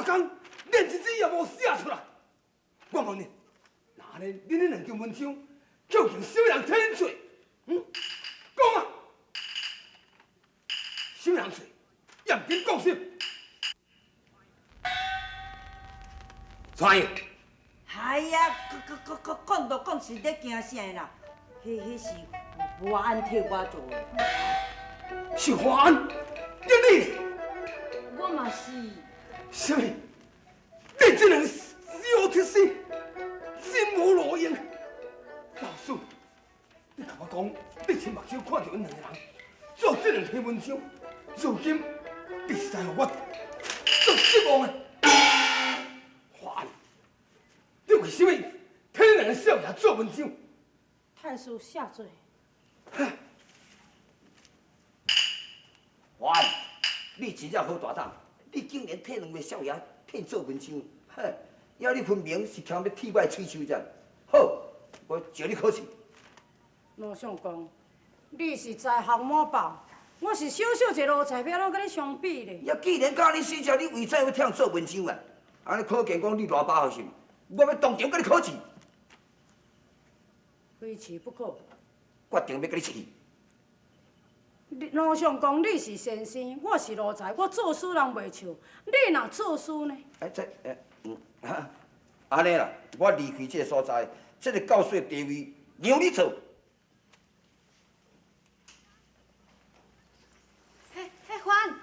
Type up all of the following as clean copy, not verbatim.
工，連一字也無寫出來。我問你，若按呢，恁彼兩張文章，究竟啥物人替恁做？嗯，講啊！啥物人做？嚴謹講實。怎樣？哎呀，講講講講都講是咧驚啥啦？彼彼是華安替我做的。是華安，你你？我嘛是。啥物？你這兩個小鐵絲，真無路用。老師，你共我講，你親目睭看著𪜶兩個人做這兩篇文章，如今你實在予我足失望的。華安，你為啥物替恁兩個少爺做文章？太師謝罪。華安，你真正好大膽，你竟然替兩位少爺替做文章，哼！要你分明是強欲剃我的喙鬚才。好，我招你考試。老相公，你是在行滿百，我是小小一個奴才，欲按怎佮你相比咧？呀，既然佮你死者，你為怎欲替人做文章啊？按呢可見講你偌飽好心，我欲當場佮你考試。非試不可。決定欲佮你試。老相公，你是先生，我是奴才，我做事人袂笑，你若做事呢？哎，這，哎，嗯，按呢啦，我離開這个所在，這个教師的地位讓你做。嘿，嘿，華安，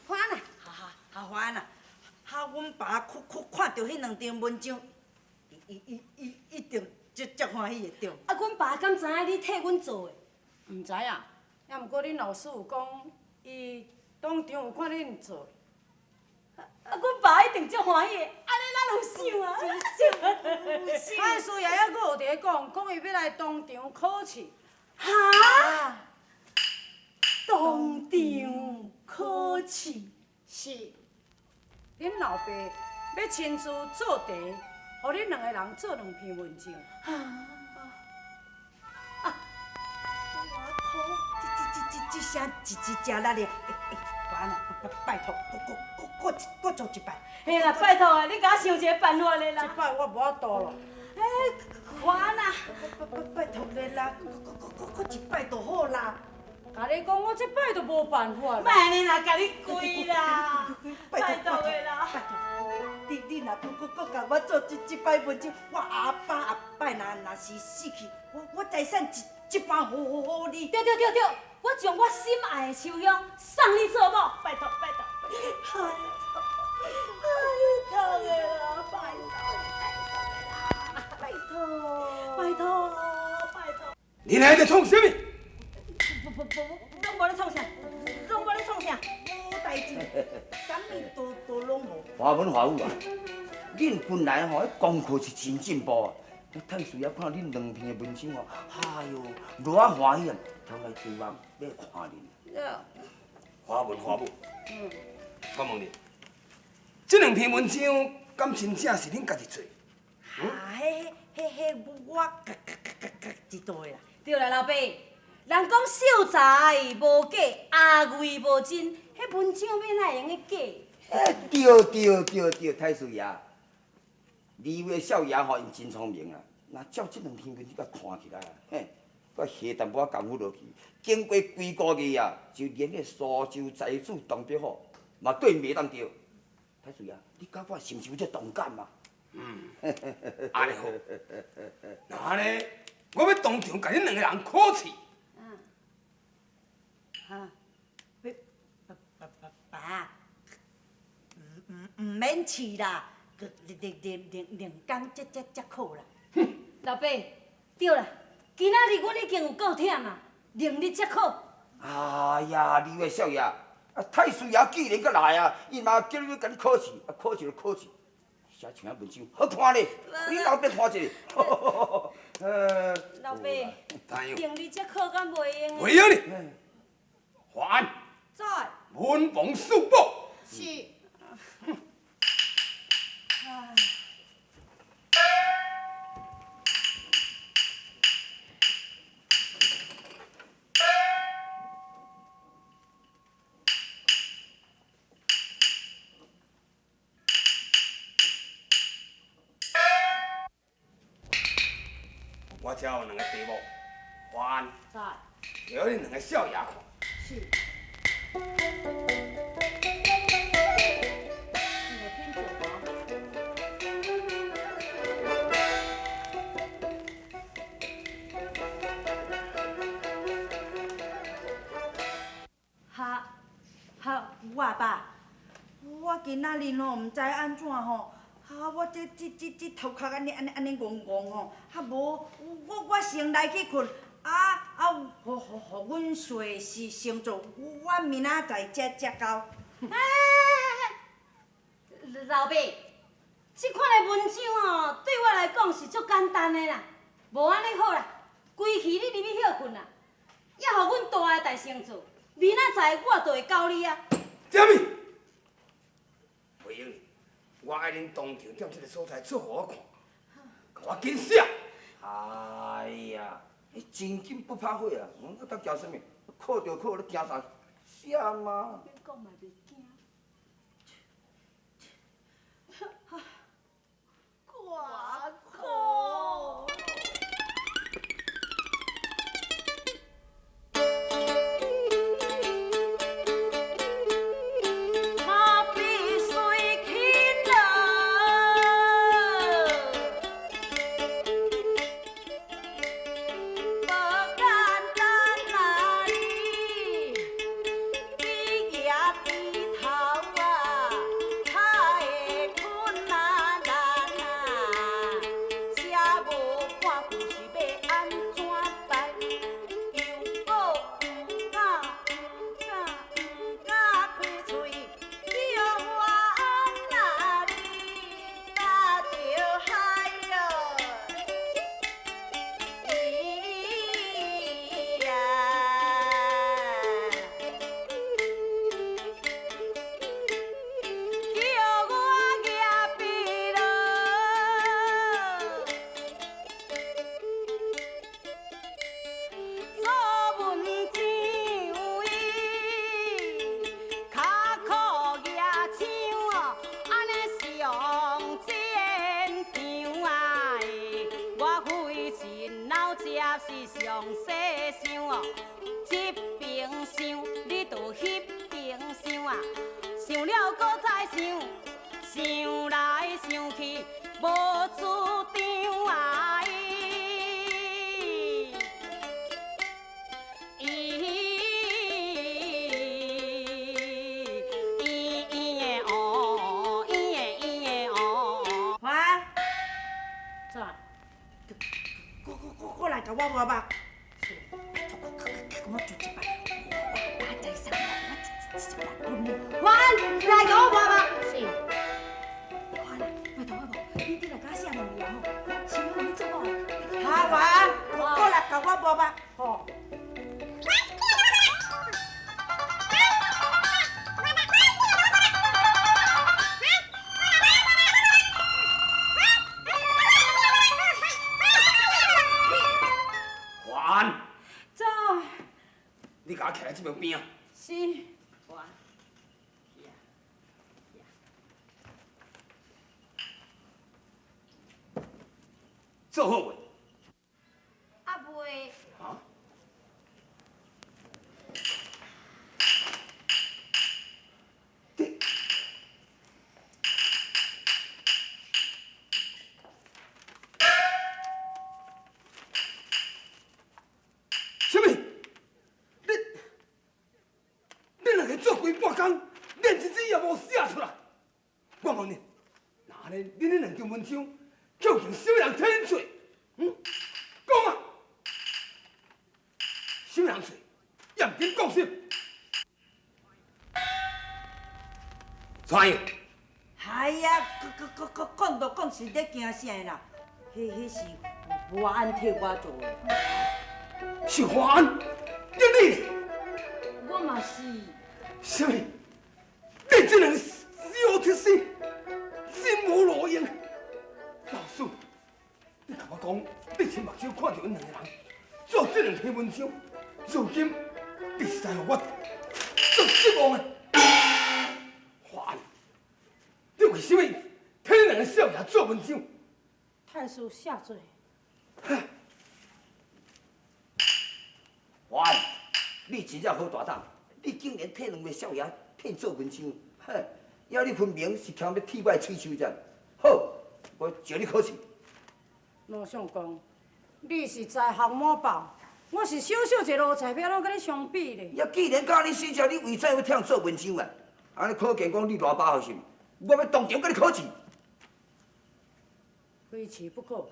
華安啊！哈哈，哈華安啊！哈，阮爸看看看著彼兩張文章，伊伊伊伊一定足足歡喜的對。啊，阮爸敢知影你替阮做的？毋知影。也毋過恁老師有講，伊當場有看恁做。啊，阮爸一定足歡喜的，按呢咱有賞啊！有賞。太師爺猶閣有佇咧講，講伊欲來當場考試。哈？當場考試？是。恁老爸欲親自做題，予恁兩個人做兩篇文章。哈？這這這聲一一誠力的，華安啊，拜託，閣閣閣閣閣做一擺。嘿啦，拜託啊，你共我想一个辦法咧啦。這擺我無法度咯。欸，華安啊，拜拜拜託咧啦，閣閣閣閣一擺就好啦。共你講，我這擺就無辦法。莫按呢啦，共你跪啦，拜託的啦。拜託，你你若閣閣閣共我做這這擺文章，我後擺後擺若若是死去，我我財產一一半予予你。對對對對。我將我心愛的秋香送你做某，拜託拜託。拜託的啦，拜託拜託拜託拜託。你來佇創啥物？無無無，攏無咧創啥，攏無咧創啥。無代誌，啥物都都攏無。華文華武啊，恁本來吼，功課是真進步啊。太師爺看恁兩篇的文章吼，哎喲，偌歡喜啊！通來廚房欲看恁。華文華武，我問你，這兩篇文章敢真正是恁家己做？啊，彼、彼、彼，我家家家家己做的啦。對啦，老爸，人講秀才無假，阿魏無真，彼文章欲哪會用得假？對對對對，太師爺，二位少爺吼，𪜶真聰明啊！若照這兩篇文章共看起來啊，嘿，閣下淡薄仔功夫落去，經過幾个月啊，就連彼蘇州才子董伯虎嘛對袂當著。太師爺，你感覺是毋是有這同感啊？嗯，按呢好，若按呢，我欲當場共恁兩個人考試。嗯。哈？爸爸爸爸，毋毋毋免試啦，兩兩兩兩工才才才考啦。老爸，對啦，今仔日阮已經有夠忝啊，明日才考。哎呀，二位少爺，啊太師爺既然閣來啊，伊嘛叫你欲共你考試，啊考試就考試，寫像文章好看咧，你老爸看一下。老爸，明日才考敢袂用？袂用哩，華安。在。文房四寶。是。我遮有两个题目，华安，在。予恁两个少爷看。是。哈哈，我爸，我今仔日吼毋知按怎吼，哈，我这这这这头壳按呢按呢按呢戆戆吼，哈无，我先来去睏，啊啊，予予予阮细是先做，我明仔载才才到。哎，老爸，这款的文章吼，对我来讲是足简单的啦，无按呢好啦，规气你入去歇睏啦，犹予阮大的代先做，明仔载我就会交你啊。啥物？袂用，我爱恁当场踮这个所在做予我看，共我紧写。哎呀，你真金不怕火啊！我当惊啥物？考著考，你惊啥？写嘛。免讲嘛袂惊。挂苦。做好未？啊未。啊？你，啥物？你两个做规半工，连一字也无写出来。我问你，若按呢，恁彼两张文章，究竟啥物人替恁做？讲啊！啥物人做？也毋紧讲实。蔡英。哎呀，讲讲都讲是咧惊啥啦？彼是华安替我做的。是华安，你呢？我嘛是。啥物？你这两个小铁丝，真无路用。老师，你共我讲，你亲目睭看著𪜶两个人做这两篇文章，如今你实在予我足失望的。华安，你为啥物替恁两个少爷做文章？太师下罪。你真正好大胆，你竟然替两位少爷替做文章，哼！要你分明是强欲替我的喙须者。好，我招你考试。老相公，你是在行某宝，我是小小一个奴才，欲按怎佮你相比咧？呀，既然佮你死者，你为啥欲替人做文章啊？按呢可见讲你偌把好心，我欲当场佮你考试。非试不可。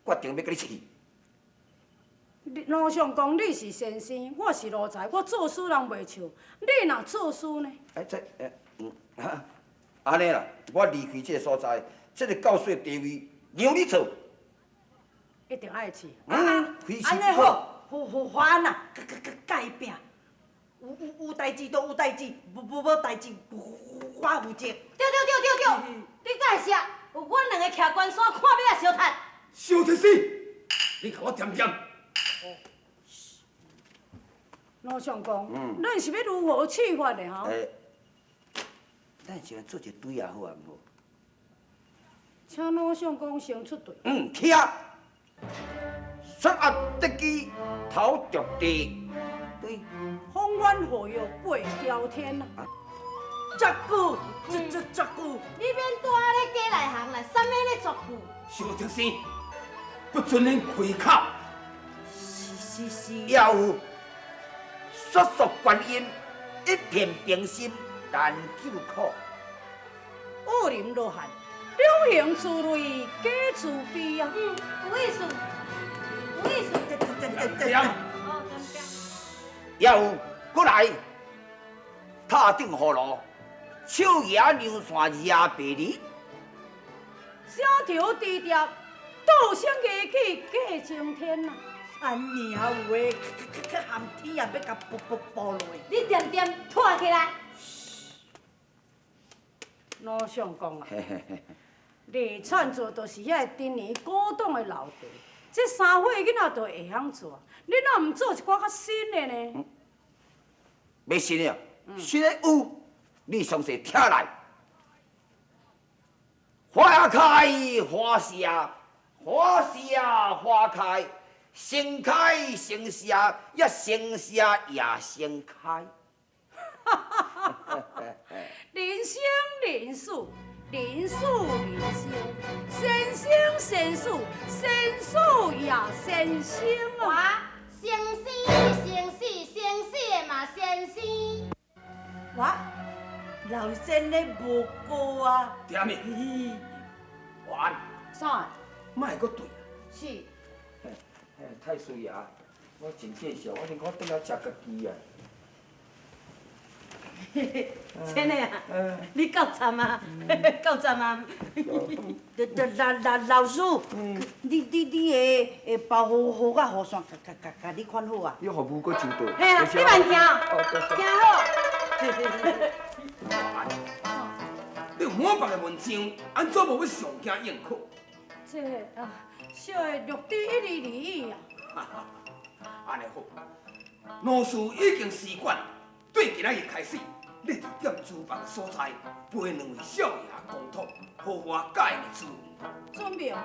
决定欲佮你试。老相公，你是先生，我是奴才，我做事人袂笑，你若做事呢？哎，这，哎，按呢啦，我离开这个所在，这个教师的地位让你做。一定爱试。嗯，非试按呢好，好好华安啊，佮佮佮伊拼。有代志就有代志，无代志我负责。对对对对对，你敢会说，有阮两个徛关山看欲来相杀。相杀死，你共我恬恬。老相公，咱是欲如何试法的哈？欸，咱是来做一个对仔好啊，毋好？请老相公先出对。嗯，听。雪压得机，头着地，对。风云雨药背朝天啊！绝句，绝绝绝句。你免拄仔咧假内行啦，啥物咧绝句？相特生，不准恁开口。是是是。也有，说说观音，一片冰心难救苦。武林罗汉，两行珠泪假慈悲啊！嗯，有意思，有意思。对。哦，对。也有，过来，塔顶葫芦，手举阳伞压白日。写条低调，道声艺气过青天啊！按呢有的，较较含天也欲共剥剥剥落。你恬恬拖起来。老相公啊，你创作就是遐个陈年古董的老茶，这三岁囡仔就会晓做，你若毋做一寡较新的呢？欲新的，新的有，你详细听来。花开花谢，花谢花开，先开先谢，也先谢也先开。人生人事，人事人生，先生先死，先死也先生啊！先生先死，先死的嘛先生。我老先咧无过啊。恬的，华安。啥？莫阁对。是。太师爷，我真见笑，我连我转来食家己啊。真的啊！你够惨啊！够惨啊！老老老师，你的包雨甲雨伞，共共共你款好啊？你服务阁周到。嘿啊，你慢行，行好。你有满腹的文章，按怎无欲上京应考？这啊，小的略知一二而已啊。按呢好，老师已经习惯。对今仔日开始，你伫点书房所在，陪两位少爷公托，好好教𪜶的书。遵命。